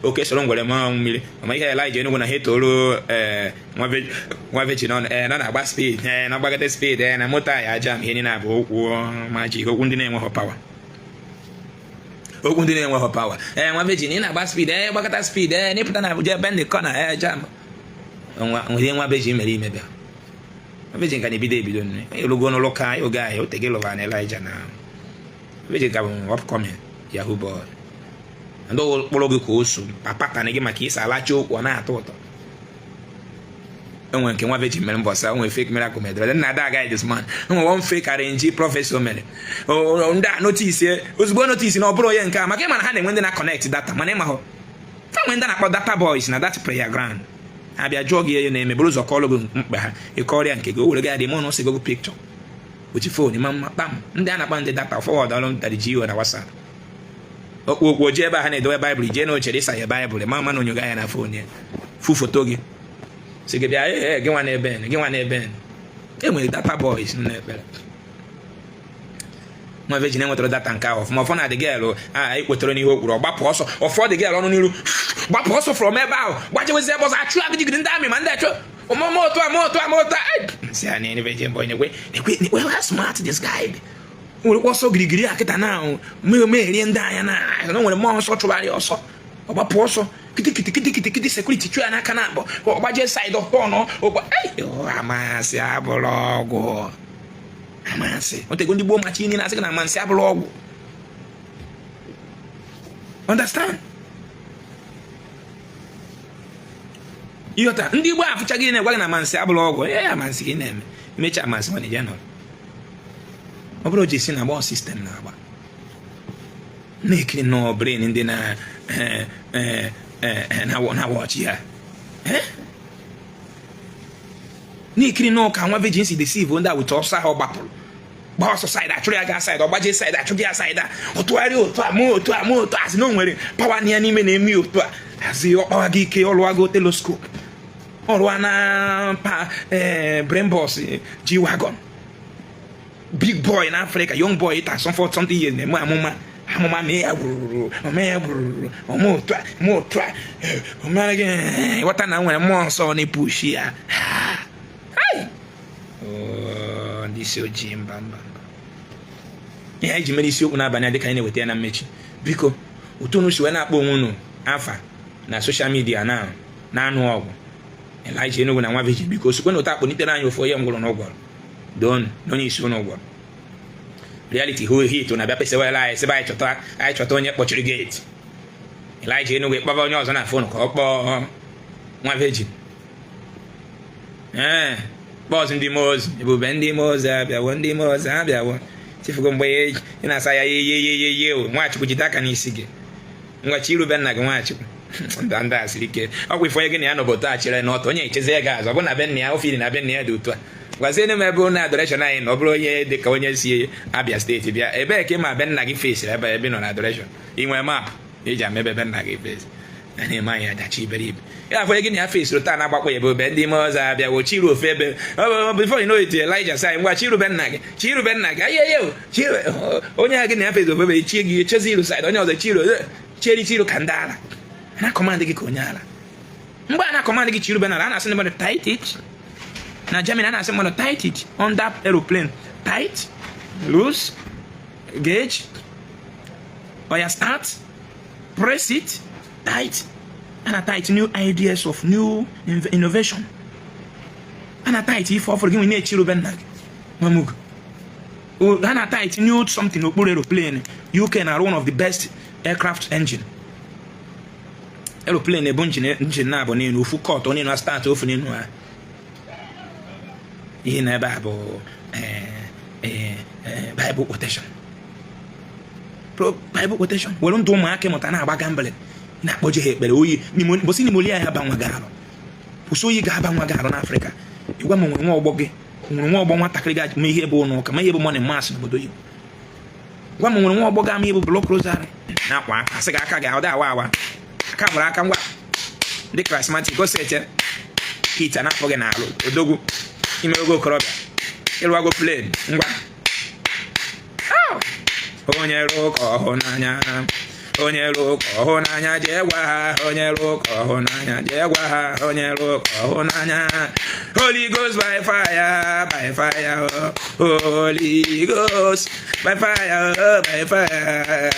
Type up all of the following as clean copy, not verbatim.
Oke soro ngwere maa mmiri ma ihe Elijah Enugu na ha etoro ee nwa virgin ọ ee na na-agba speed, ee na gbagate speed, ee na moto anyị aja m. Ihe niile bụ okwu magic, okwu ndị na-enweghị power, okwu ndị na-enweghị power. Ee, nwa virgin, ị na-agba speed, ee gbakọta speed, ee n'ịpụta na Abuja bend the corner, ee jam nwa nwa virgin mere ime bịa. Nwa virgin ka na-ebido ebido nne erugo n'ụlọ ka oge anyị otege lụwa na Elijah na virgin ka bụ upcoming yahoo boy. Ndị kpọrọ gị ka o so papatanị gị maka ịsa alacha okwu ọ na-atọ ụtọ. Enwere nke nwa virgin mere mbọsa, enwere fake miracle mere nna ada agaghị this man. Enwere one fake arrange prophecy mere ndị a notice ozugbo, notice na ọ bụrụ onye nke a, maka ịma na ha na-enwe ndị na-connect data, mana ịma hụ fa nwere ndị na-akpọ data boys na that prayer ground. Ha bịa jụọ gị ihe na-eme, bụrụ ụzọ kọọrọ gị mkpa ha, ịkọrọ ya nke gị, o were gị adị mụ na ose gogo picture with phone ma mma kpam. Ndị a na-akpọ ndị data forward ọrụ daddy GO na WhatsApp okwu okwu jee ebe a ha na-edowe Baịbụl, jee na ochere ịsa ya Baịbụl ma ma na onyoga ya na phone ya fu foto gị si gị bịa. Ee, gị nwa na-ebe, gị nwa na-ebe. E nwere data boys nọ n'ekpere. Nwa virgin enwetara data nke ahụ ọfụma ọfọ na the girl a ekwetere n'ihe o kwuru, ọ gbapụ ọsọ ọfọ the girl ọnụ n'iru, gbapụ ọsọ from ebe ahụ, gbajewezi ebe ọzọ, achụ agịjigide ndị amị ma ndị achụ ma otu a ma otu a ma otu a si ya na virgin boy nekwe nekwe nekwe how smart this guy dị. Nwere ọsọ girigiri a kịta na merie ndị anya na na nwere mmụọ nsọ chụgharị ọsọ, ọ gbapụ ọsọ kitikiti kitikiti kiti, security chụ ya n'aka na akpọ, ọgbaje side ọtọ ọgba. Amasị abụrụ ọgwụ amasị otego ndị gboo machi niile na-asị gị na amasị abụrụ ọgwụ. Understand? Ịghọta? Ndị gboo afụcha gị na-egwa gị na amasị abụrụ ọgwụ ya. Amasị gị na-eme imecha amasị nwana je nọrọ ọ bụrụ ji si na agba system na-agba na-ekiri nnọọ brain ndị na na-watch ya na-ekiri nnọọ ka nwa virgin si deceive ndị a weta ọsọ ahụ ọ gbapụrụ gbaa ọsọ side, achụrụ ya gaa side, ọ gbaje side, achụghị ya side a, ọ tụgharịa otu a ma otu a ma otu a, sị na o nwere power na ya n'ime na-eme otu a hazi ọkpawa gị ike ọlụwago telescope ọlụwa na pa brain box G wagon big boy na Africa, young boy ịta some for something years na-eme amụma amụma mee ya gbụrụrụ ome ya gbụrụrụ ome otu a ome otu a omere gị ghọta na nwere mmụọ nsọ na-epushi ya. Ndị isi ojii, mba mba mba. Ihe anyị ji mere isiokwu n'abalị a dịka anyị na-eweta ya na mmechi, biko, otu unu si wee na-akpọ onwe unu afa na social media na na-anụ ọgwụ Elijah Enugu na nwa virgin, biko sikwe na ụta akpọnitere anyị ofu onye ngwụrụ na ụgwọrọ doonu na onye isi ụnụ gwọrọ reality hu hit na-abịa pesewela anyị sịba anyị chọta, anyị chọta onye kpọchiri gate Elijah Enugu, ịkpọba onye ọzọ na phone ka ọ kpọọ nwa virgin, ee kpọọsụ ndị mmụọ ozi, ebube ndị mmụọ ozi abịawo, ndị mmụọ ozi abịawo. Chifugo mgbe ị na-asa ya ye ye ye ye o Nwachukwu jide aka n'isi gị ngwa chi irube nna gị. Nwachukwu ndị a siri ike. Ọkwa ife onye gị na ya n'obodo a chere n'ọtọ onye echezie gị azụ ọ bụ na be nna ya ofili na be nna ya dị otu a. Gwazienụ m ebe ụnụ adoration anyị na ọ bụrụ onye dị ka onye si Abia State bịa, ebee ka ị ma be nna gị fesiri ebe ebe ị nọ na adoration? Ị nwere map eji ama ebe be nna gị fesi? A na-eme anyị adachi iberibe ya. Afọ gị na ya fesiri taa na-agbakpọ ebe obe ndị ime ọzọ abịawo chiru ofe ebe. Before you know it, Elijah sị anyị ngwa chirube nna gị, chirube nna gị aye ye chiru onye a gị na ya fesiri ofe ebe chi gị echezi iru side onye ọzọ chiru cheri chiru ka ndị ala na command gị ka onye ala. Mgbe a na-command gị chirube n'ala, a na-asị ndị mmadụ tight it. Na Germany, a na-asị mmadụ tight it under aeroplane, tight, loose, gauge, oya start, press it tight. A na tight new ideas of new innovation, a na tight ife ọfụrụ gị nwe na-echirube nna gị nwamugo. A na tight new something n'okpuru aeroplane. UK na-arụ one of the best aircraft engine. Aeroplane ebu engine na-abụ n'elu ofu cut onye na start ofu n'elu ha. Ihe na ebe a bụ Bible quotation, Bible quotation were ndụ ụmụaka mụta na-agba gambling na-akpọje ha ekpere oyi bụsị pneumonia ya ba nwa gị arụ, kwụsị oyi ga-aba nwa gị arụ n'Afrịka. Ịgwa m nwere nwa ọgbọ gị nwere nwa ọgbọ nwatakịrị ga ma ihe bụ ụlọ ụka, ma ihe bụ morning mass n'obodo oyibo? Gwa m nwere nwa ọgbọ ga-ama ihe bụ block rosary na-akwa aka, asị gị aka gị ọ dị awa awa aka gbara aka ngwa ndị charismatic gosi eche Pete na-apụ gị n'alụ odogwu ime ogo okorobịa ịrụwago plane ngwa onye rụọ ụka ọhụụ n'anya. Onye rụ ụka ọhụ n'anya, jee gwa ha. Onye rụ ụka ọhụ n'anya, jee gwa ha. Onye rụ ụka ọhụ n'anya. Holy Ghost by fire, by fire, Holy Ghost by fire, by fire,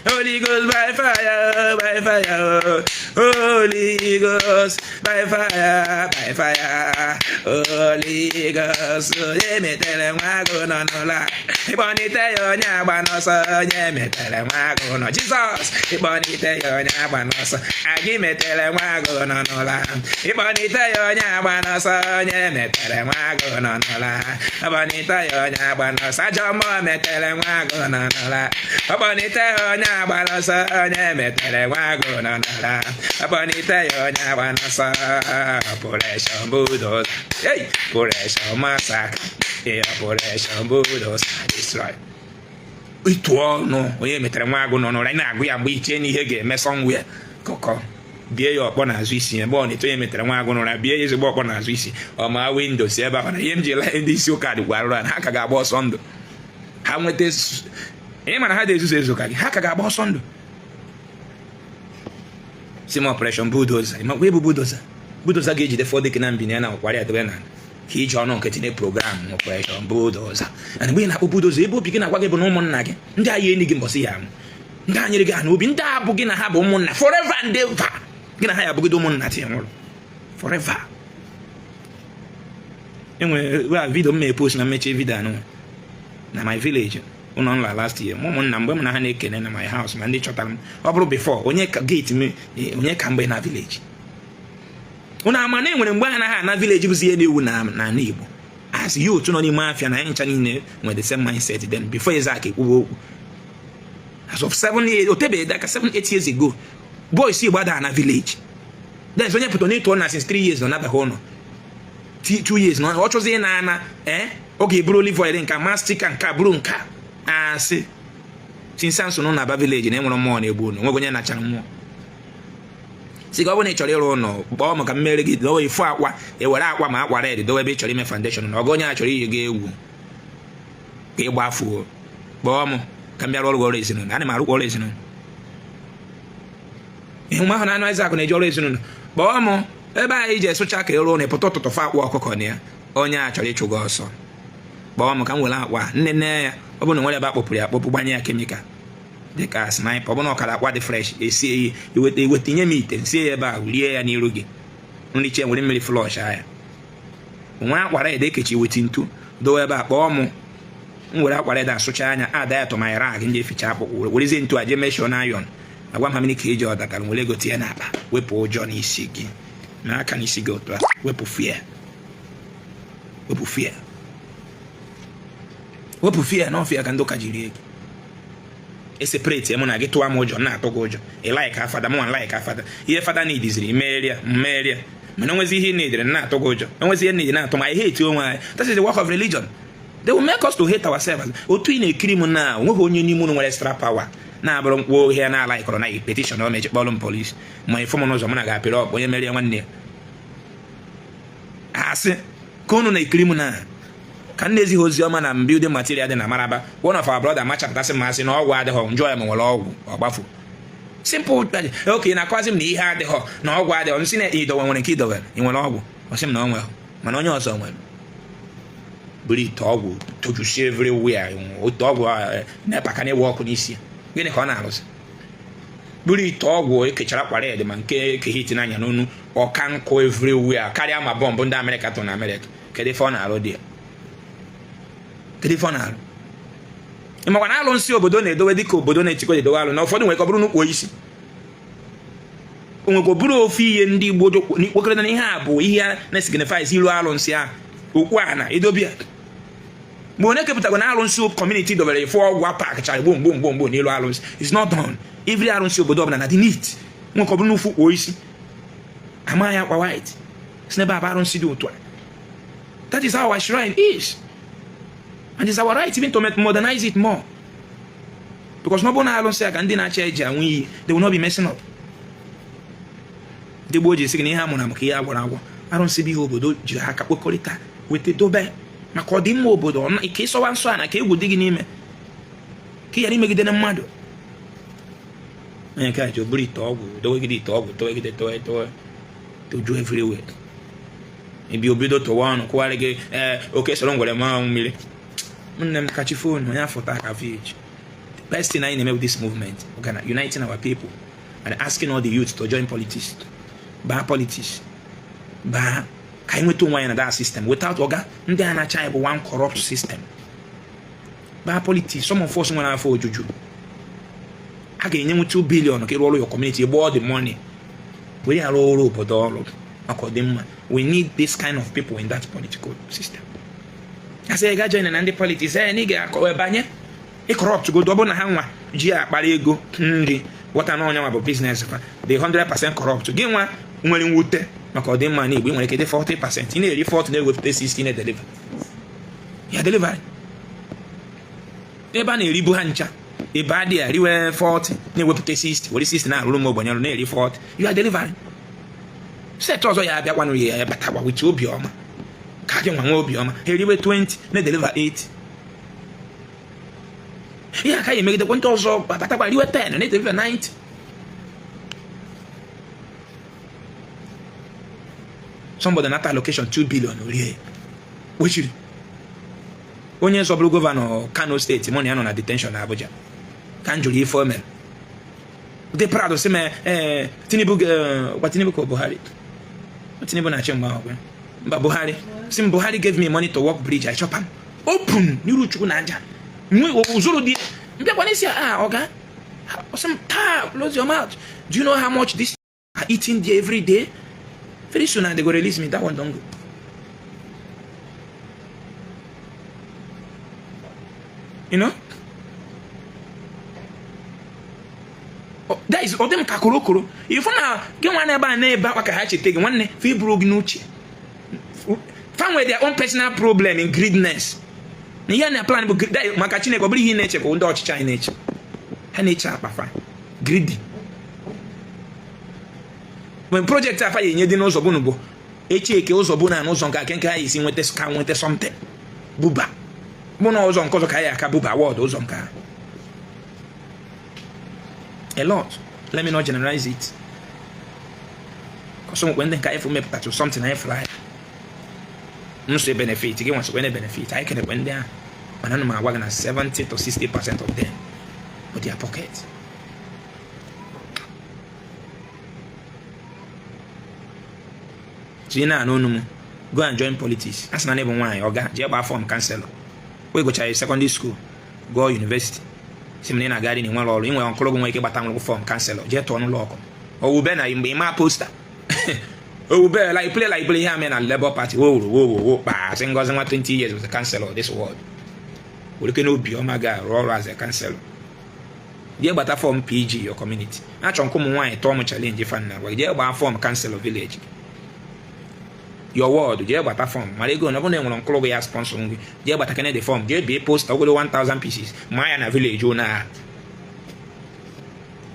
Holy Ghost by fire, by fire, Holy Ghost by fire, by fire, Holy Ghost. Onye metere nwa agụ nọ n'ụlọ, ịkpọnite ya, onye agba n'ọsọ. Onye metere nwa agụ nọ, Jizọs, ịkpọnite ya, onye agba n'ọsọ. Agị metere nwa agụ nọ n'ụlọ, ịkpọnite ya, onye agba n'ọsọ. Onye metere nwa agụ nọ n'ụlọ, ịkpọnite ya, onye agba n'ọsọ. Ajọ mmụọ metere nwa agụ nọ n'ụlọ, ọkpọnite ya, onye agba n'ọsọ. Onye metere nwa agụ nọ n'ụlọ, ọkpọnite ya, onye agba n'ọsọ. Operation Bulldozer, hey, Operation Massacre, Operation Bulldozer destroy. Ịtụ ọnụ, onye metere nwa agụ nọ n'ụra. Ị na-agụ ya mgbe ichie na ihe ga-eme somewhere kọkọ, bie ya ọkpọ n'azụ isi. Ebe ọ na-eto, onye metere nwa agụ n'ụra, bie ya ezigbo ọkpọ n'azụ isi. Ọ ma window si ebe ahụ na ihe m ji ele ndị isi ụka dịkwa arụrụ, ha ka ga-agba ọsọ ndụ. Ha nweta ị mana ha dị ezuzu ezu ka gị, ha ka ga-agba ọsọ ndụ. Si m Operation Bulldozer, ịmakwa ebu bulldozer? Bulldozer ga-ejide fọdụ na mbini ya na ọkwari ya dobe na ka iji ọnụ nkịtị na program Operation Bulldozer. And mgbe ị na-akpọ bulldozer, ebe obi gị na-agwa gị bụ na ụmụnna gị ndị agha enyi gị, mbọsị ya amụ ndị a nyere gị ha n'obi, ndị a bụ gị na ha bụ ụmụnna forever and ever. Gị na ha ya abụgide ụmụnna ti nwụrụ forever. Enwere video m na-epost na mmechi video anụ na my village, ụlọ nla last year. Ụmụnna, mgbe m na ha na-ekene na my house, ma ndị chọtara m, ọ bụrụ before onye ka gate m, onye ka mgbe na village unu ama na enwere mgbe anaghị ana village, bụzi ihe na-ewu na n'ala Igbo as youth nọ n'ime afịa na anyị ncha niile nwere the same mindset then before Isaac ekwuwe okwu. As of 7 years, otebeghị aka, 7, 8 years ago, boys Igbo ada na village. There's onye pụta n'ịtụ na since 3 years nọ nabaghị ụlọ, 2 years na ọ chọzi ịna ana ee, ọ ga-eburu olive oil nka mastika nka buru nka asị since nso nọ na aba village na enwere mmụọ na-egbu unu, nweghị onye nachara mmụọ si ka ọ bụrụ na ị chọrọ ịrụ ụlọ, kpọọ maka mmeri gị, dowe ifu akwa, ewere akwa ma akwa red dowe ebe ị chọrọ ime foundation na ọgụ. Onye a chọrọ iyi gị egwu ka ị gbafuo, kpọọ m ka m bịa rụọ ọrụ ezinụlọ. Ana m arụkwa ọrụ ezinụlọ. Ihe nwa ahụ na anụ Isaac na-eji ọrụ ezinụlọ, kpọọ m ebe anyị ji esụcha ka ịrụ ụlọ. Ịpụta ụtụtụ fa akwa ọkụkọ na ya, onye a chọrọ ịchụ gị ọsọ, kpọọ m ka m were akwa nne nne ya. Ọ bụrụ na nwere ebe akpọpụrụ ya akpọpụ, gbanye ya chemical dịka sniper. Ọ bụrụ na ọkara akwa dị fresh, esie ya, iweta iweta, nye m ite, nsie ya ebe a, rie ya n'iru gị. Nriche, were mmiri flush ya. Nwere akwa red ekechi, weta ntu dowe ebe a, kpọọ m, m were akwa red asụcha anya ada ya tụmanya rag ndị eficha akpụkpọ, werezie ntu a jee meshọ na ayọn. Agwa m ha mmiri ka eji ọdatara, were ego tinye n'akpa, wepụ ụjọ n'isi gị na aka n'isi gị otu a. Wepụ fear, wepụ fear, wepụ fear n'ọfịa ka ndị ụka jiri ego eseparate mụ na gị. Tụwa m ụjọ, na-atụ gị ụjọ. Ị like fada, mụ nwa like fada. Ihe fada nidiziri meria mmeria, mana onwezi ihe nidiri na-atụ gị ụjọ, onwezi ihe nidi na-atụ ma anyị hate onwe anyị. That is the work of religion. They will make us to hate ourselves. Otu ị na-ekiri m na onweghị onye n'ime unu nwere extra power na-abụrụ mkpu ohia na ala ịkọrọ na petition ọ mechi kpọrọ m police ma ịfụ m n'ụzọ, mụ na ga-apịrị ọkpọ onye merie nwanne ya. Asị ka unu na-ekiri m na ka m na-ezighi ozi ọma na building material dị na Maraba, one of our brother machapụtasị m, asị na ọgwụ adịghọ njọ ya, ma nwere ọgwụ ọgbafu simple. Okay, na-akọzi m na ihe adịghọ na ọgwụ adịghọ, nsị na idowe nwere nke idowe, ị nwere ọgwụ? Ọ sị m na ọ nwere, mana onye ọzọ nwere buru ite ọgwụ tojusie everywhere. Ite ọgwụ na-epaka na-ewe ọkụ n'isi. Gịnị ka ọ na-arụzi? Buru ite ọgwụ ekechara akwa red ma nke kehit n'anya n'onu, ọka nkụ everywhere karịa ma bọmbụ ndị Amerịka tụrụ na Amerịka. Kedu ife ọ na-arụ dị ya? Kedu ife ọ na-arụ? Ị makwa na alụnsị obodo na-edowe dịka obodo na-echekwa edowe alụ na ụfọdụ nwere ka ọ bụrụ n'ukwu isi, o nwekwa bụrụ ofu ihe ndị Igbo kpokọrọta na ihe a bụ ihe na-esignify ilu alụnsị ahụ okwu a na edobia. Mgbe onye kepụtago na alụnsị community dobere ifu ọgwụ apakchara gbom gbom gbom gbom n'elu alụnsị, it's not done. Every alụnsị obodo ọbụla na dị neat, nwekọ bụrụ n'ofu kpuo isi, ama ya akwa white, si n'ebe a bụ arụnsị dị otu a. That is how our shrine is, and it's our right even to modernize it more, because n'ọ bụrụ na alụnsị a ka ndị na-achị eji anwụ iyi, they will not be messing up. Ndị gboo ji esi gị na ihe a mụrụ amụ ka ihe a gwara agwọ. Arụnsị bụ ihe obodo jiri aka kpekọrịta weta dobe maka ọdịmma obodo, ka ịsọwa nsọ a na ka egwu dị gị n'ime, ka ị ghara imegide na mmadụ. Onye nke a ji oburu ite ọgwụ dowegide ite ọgwụ dowegide towe towe tojuo everywhere. Ebi obido tụwa ọnụ kwụgharị gị ee oke soro ngwere maa mmiri. Nne m kachi phone onye afọ taa ka village. The best thing anyị na-eme with this movement, okay, uniting our people and asking all the youth to join politics. Baa politics. Baa ka anyị nweta onwe anyị na that system without oga ndị a na-achị anyị bụ one corrupt system. Baa politics, some of us nwere afọ ojuju. A ga-enyenwu 2 billion ka ịrụ ọrụ your community, gbaa the money were ya rụọ ọrụ obodo ọrụ maka ọdịmma. We need this kind of people in that political system. A sị ga join na ndị politics ee na ị ga-akọwa banye ị corrupt godo ọ bụrụ na ha nwa ji akpara ego nri wọta na ọnyanwa bụ business fa the 100% corrupt gị nwa nwere mwute maka ọdịmma na Igbo ị nwere ike dị 40% ị na-eri 40 na-ewepụta 60 na-edeliver ya deliver ebe a na-eribu ha ncha ebe adị ya riwe 40 na-ewepụta 60 were 60 na-arụrụ m ogbenye ọrụ na-eri 40 you are delivering set ọzọ ya abịakwanụ ya ya batakwa with obiọma ka gị nwa nwe obiọma ha eriwe 20 na-edeliver 80 ihe aka ya emegidekwa ndị ọzọ batakwa riwe 10 na-edeliver 90. Somebody nata allocation 2 billion orie wechiri onye zọbụrụ gọvanọ Kano steeti mụ na ya nọ na detention na Abuja ka m jụrụ ife o mere dị proud sị m ee Tinubu gwa Tinubu ka Buhari Tinubu na-achị mgbe ahụ mba Buhari sị m Buhari gave me money to work bridge, I chop am open n'iru Chukwu na aja ụzụrụ dị mbịakwa n'isi a ọga sị m taa close your mouth, do you know how much this are eating there every day? Very soon and they go release me, that one don go. You know? That is ọ dị m ka korokoro ifu na gị nwa na ebe a na-ebe akwa ka ha cheta gị nwanne fa iburu gị n'uche fa nwere their own personal problem in greediness na ihe na plan bụ maka Chineke ọ bụrụ ihe ị na-eche ka ndị ọchịchị anyị na-eche ha na-eche akpa fa greedy mgbe project afa ya enye dị n'ụzọ bụ bụ echi eke ụzọ bụ na n'ụzọ nke ake nke ha esi nweta ka nweta something buba bụ na ụzọ nke ọzọ ka ya aka buba wọd ụzọ nke ha a lot. Let me not generalize it because nwekwe ndị nke anyị fụ mepụtachụ something anyị fụrụ anya nso benefit gị nwasokwe na benefit anyị kenekwe ndị ahụ mana ana m agwa gị na 70 to 60% of them bụ their pocket. So ị na-anụ onu m, go and join politics. A sị na ịbụ nwaanyị ọga jee gbaa form councillor wee gụchara secondary school gụọ university si m na ị na-agagharị na nwere ọrụ ị nwere ọnkụrụ gị nwere ike gbata nwụrụ form councillor jee tụọ n'ụlọ ọkụ owube na mgbe ịma poster owube like play like play ihe ame na Labour Party wo wo wo wo kpaa sị Ngozi nwa 20 years was a councillor this world were na obiọma ga-arụ ọrụ as a councillor jee gbata form PG your community achọ nke ụmụ nwaanyị tụọ m challenge fan na gwa jee gbaa form councillor village your ward jee gbata form mara ego na ọ bụrụ na enwere nkụrụ gị ya sponsor gị jee gbata kene the form jee bie poster ogolo 1000 pieces maa ya na village na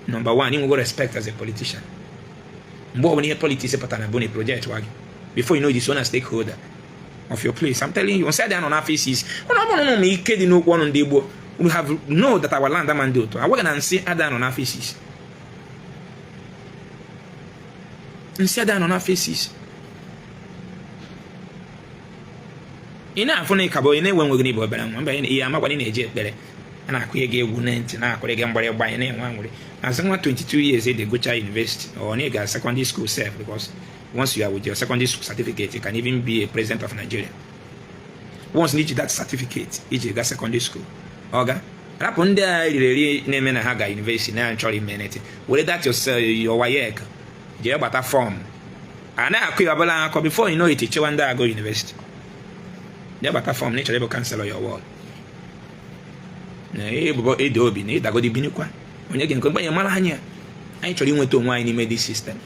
number one inwego respect as a politician mgbe ọbụla ihe politics pụtara na bụna project wa gị before you know it is a stakeholder of your place. I'm telling you nsị adịghị nọ n'afọ isi isi ụnụ ọ bụrụ na ụmụ ike dị n'okwu ọnụ ndị gboo we have know that our land ama ndị otu agwaghị na nsị adịghị nọ n'afọ isi isi nsị adịghị nọ n'afọ isi isi ị na-afụ na ịkabụ ị na-enwe nwe gị n'ịbụ obere nwa mba ihe amakwa ị na-eji ekpere a na-akụnye gị egwu na ntị na-akụrị gị mgbarịgba anyị na-enwe aṅụrị as nwa 22 years ede gụcha university or na ị ga secondary school sef because once you are with your secondary school certificate you can even be a president of Nigeria once na iji that certificate iji ga secondary school ọga rapụ ndị a riri eri na-eme na ha ga university na chọrọ ime anything were that your WAEC jee gbata form a na-akụ ya ọbụla akọ before you know it chewa ndị agụ university jee gbata form na ịchọrọ ịbụ councillor your ward na ebubo ede obi na ịdagodi binikwa onye gị nke mgbe mara anya anyị chọrọ inweta onwe anyị n'ime this system.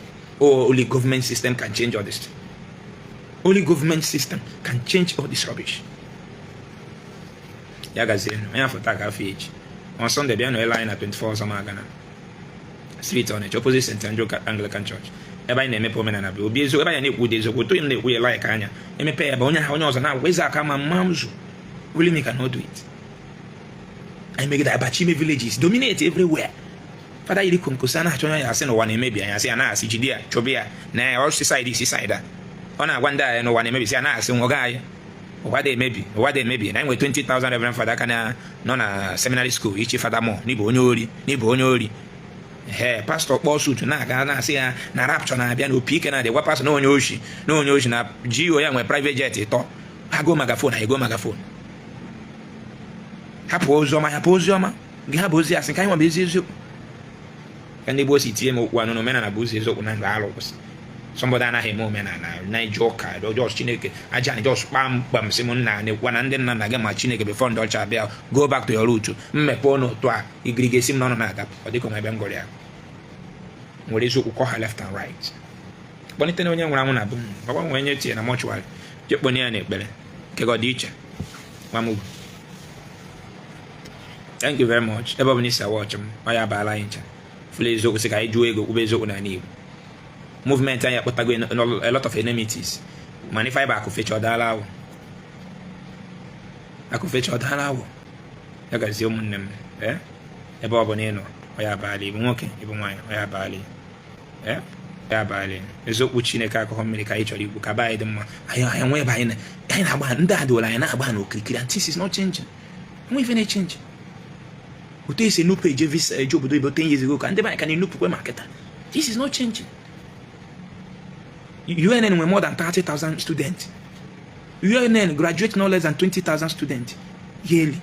Oh, only government system can change all this. Only government system can change all this rubbish. Ya gazie onye afọ taa ka afọ echi on Sunday bịa nọele anyị na 24 ọzọ ma na street Onitsha opposite St. Andrew Anglican Church ebe anyị na-emepe omenala bụ obi eziokwu ebe anyị na-ekwu ụdị eziokwu tụghị m na-ekwu ya like anya emepe ya bụ onye ha onye ọzọ na-agwa eze aka ma mma mzu really me cannot do it. Anyị megide abachi ime villages dominate everywhere. Fada yiri konkosa na-achọ onye ya asị na ụwa na-emebi anyị, asị ya na-asị jide ya, chụba ya na ya ọsị side isi side a. Ọ na-agwa ndị anyị na ụwa na-emebi, sị ya na-asị nwoge anyị ụwa dị emebi, ụwa dị emebi, na enwe 20,000 reverend fada ka na nọ na seminary school ichi fada mọ n'ịbụ onye ori, n'ịbụ onye ori. Ee, pastọ kpọọ suit na-aga na-asị ya na rapture na-abịa na opi ike na-adị, gwa pastọ na onye oshi, na onye oshi, na GO ya nwere private jet ịtọ, ha go megaphone, ha ego megaphone. Hapụ oziọma, hapụ oziọma gị, ha bụ ozi asị ka anyị nwabụ ezi eziokwu. Ka ndị gboo si tinye m okwu anụ na omenala bụ ụzọ eziokwu na ndụ alụ kwụsị. Somebody anaghị eme omenala na-eje ụka jos Chineke aja na jos kpamkpam sị m nna na-ekwu na ndị nna nna gị ma Chineke before ndị ọcha bịa. Go back to your root. Mmepe ọnụ otu a igirigi esi m n'ọnụ na-adapụ. Ọ dịka onwe ebe m gụrụ ya nwere eziokwu kọ ha left and right. Kpọlite na onye nwụrụ anwụ na bụ m nwere onye tinye na mortuary, jee kpọnye ya n'ekpere nke gị ọ dị iche. Nwa m ugwu, thank you very much. Ebe ọ bụla isi awọchị m, ọ ya baala anyị ncha fụla eziokwu sị ka anyị jụọ ego kwube eziokwu n'ala Igbo. Movement anyị akpọtago a lot of enmities, mana ife anyị bụ akụfecha ọdala awụ, akụfecha ọdala awụ. Ya gazie, ụmụnne m. Ee, ebe ọ bụla ị nọ, ọ ya abalị, ịbụ nwoke, ịbụ nwaanyị, ọ ya abalị, ee, ya abalị. Eziokwu Chineke akụkọ mmiri ka anyị chọrọ ikwu ka be anyị dị mma. Anyị nwee ebe anyị na-agba ndị a dịwara anyị na-agba n'okirikiri, and this is not changing. Nwe ife na-echange. Otu esi enupụ eje visa eje obodo oyibo 10 years ago ka ndị be anyị ka na-enupụkwe ma kịta. This is not changing. UNN nwere more than 30,000 students. UNN graduate no less than 20,000 students yearly.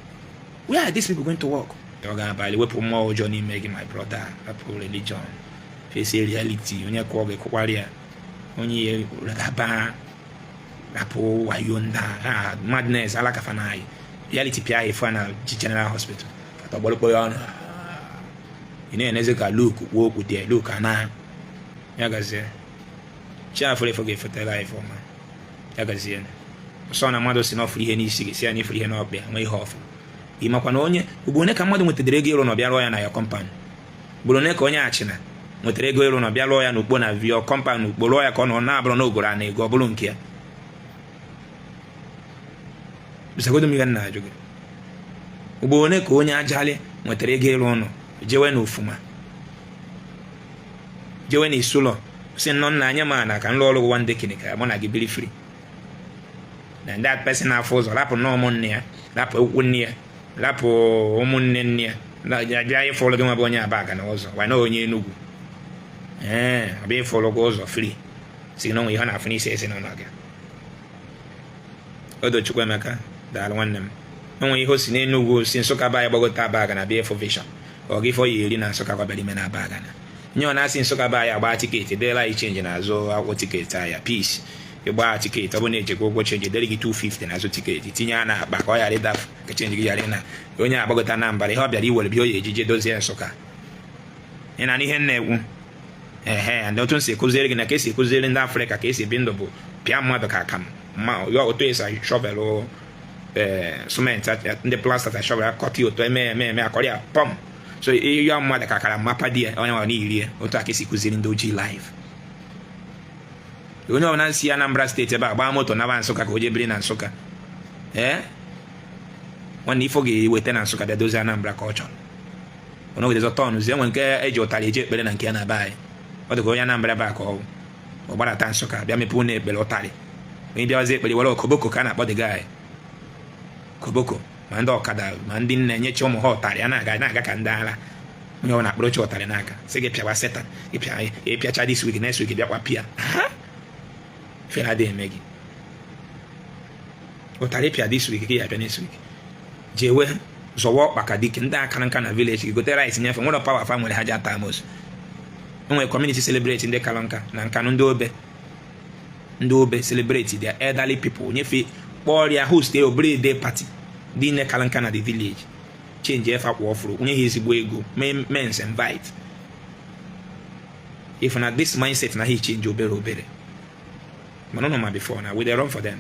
Where are these people going to work? Ọ ga-abalị wepụ mmụọ ụjọ n'ime gị, my brother. Hapụ religion, face reality. Onye kụọ gị, kụkwara ya. Onye ya gaba, rapụ wayo ndị a, madness alakafa na anyị reality. Pịa ya ife na General Hospital atọgbọrọkpọ ya ọnụ, ị na-eneze ka Luke kwuo okwu dị Luke ana. Ya gazie. Chi afọrọ efo ga-efetara anyị ọma. Ya gazie. Ọsọ na mmadụ si na ọfụrụ ihe n'isi gị, si ya na ifuru ihe n'ọkpịa nwee ihe ọfụ. Ị makwa na onye ugbo one ka mmadụ nwetadara ego ịrụ na ọbịa rụọ ya na ya compound gburu one ka onye achịna nwetara ego ịrụ na ọbịa rụọ ya n'ukpo na vio compound ukpo, rụọ ya ka ọ nọ na-abụrụ na ogoro a na ego ọ bụrụ nke ya. Bisagodo m ihe nna ajụ gị. Ugbo one ka onye ajalị nwetara ego ịrụ ụlọ, jewe na ofuma, jewe na isi ụlọ, si nnọọ nna anya ma na ka m lụọ ọrụ gwa ndị kene ka mụ na gị biri free, na ndị person na-afụ ụzọ rapụ nnọọ ụmụnne ya, rapụ okwu nne ya, rapụ ụmụnne nne ya, bịa ịfụlụ gị nwa bụ onye Abaga na ụzọ gwa na onye Enugwu. Ee, ọ bịa ịfụlụ gị ụzọ free, si na onwe ihe ọ na-afụ n'isi ezinụlọ gị. Odochukwu Emeka, daalụ nwanne m. Onwe ihe o si n'Enugwu si Nsụka ba ya gbagote Abaga na bịa ịfụ vision ọ gị ifo ya eri na Nsụka gwabịara ime na Abaga na nye ọ na-asị Nsụka ba ya agba ticket, deela anyị change n'azụ akwụkwọ ticket aya peace. Ịgba ticket, ọ bụ na ejekwa ụgwọ change, dere gị 250 n'azụ ticket, tinye a na-akpa ka ọ ghara ịdafu, ka change gị ghara ịna. Onye agbagota na mbara ihe ọ bịara iwere bịa, o ya ejije dozie Nsụka. Ị na ihe m na-ekwu? Ehe, ndị otu m si ekụziere gị na ka esi ekụziere ndị Afrịka ka esi ebi ndụ bụ pịa mmadụ ka akam ma ya otu esi shovel ee cement, ndị plaster ta shovel akọta ya otu eme eme eme akọrọ ya pọm. So ihe mmadụ ka akara mapa di ya onye nwere n'irie otu a ka esi kụziri ndị ojii live. Onye ọbụla si Anambra State ebe a gbaa moto naba Nsụka ka o jee biri na Nsụka, ee nwanne, ifo ga-eweta na Nsụka bịa dozie Anambra ka ọ chọrọ onogidezọ tọn zie enwe nke eji ụtarị eji ekpere na nke ya na be anyị. Ọ dị ka onye Anambra ebe a ka ọ gbadata Nsụka bịa mepee ụlọ ekpere ụtarị. Onye bịawazi ekpere were koboko ka a na-akpọ the guy koboko, ma ndị ọkada ma ndị nne nyecha ụmụ ha ụtarị a na-aga na-aga ka ndị ara. Onye ọ na-akpụrụ oche ụtarị n'aka sị gị pịawa setan, ịpịa ịpịacha this week, next week bịakwa pịa fere adịghị eme gị ụtarị pịa this week ka ị apịa next week. Jewe zọwa ọkpa ka dike ndị akara nka na village gị, gote rice nyefe. Nwere power fa nwere ha ji ata amos. Enwere community celebrate ndị kara nka na nkanụ, ndị obe, ndị obe celebrate their elderly people, nyefe kpọrịa host a obere day party. Ndị nne kara nka na the village change efe akwa ọfụrụ, nye ha ezigbo ego, mens invite. If na this mindset na ha change obere obere, mana ụnụ ma before na we dey run for them.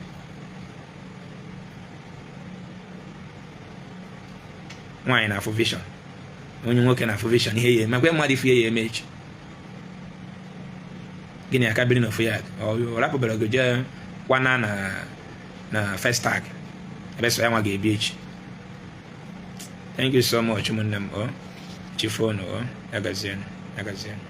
Nwaanyị na-afụ vision, onye nwoke na-afụ vision ihe ya eme kwe mmadụ ifu ihe ya eme echi. Gịnị aka biri n'ofu ya ọ rapụbere gị jee kwana na first tag ebe so ya nwa ga-ebi echi. Thank you so much, ụmụnne m. Ọ Chifoonu o, ya gazienụ, ya gazienụ.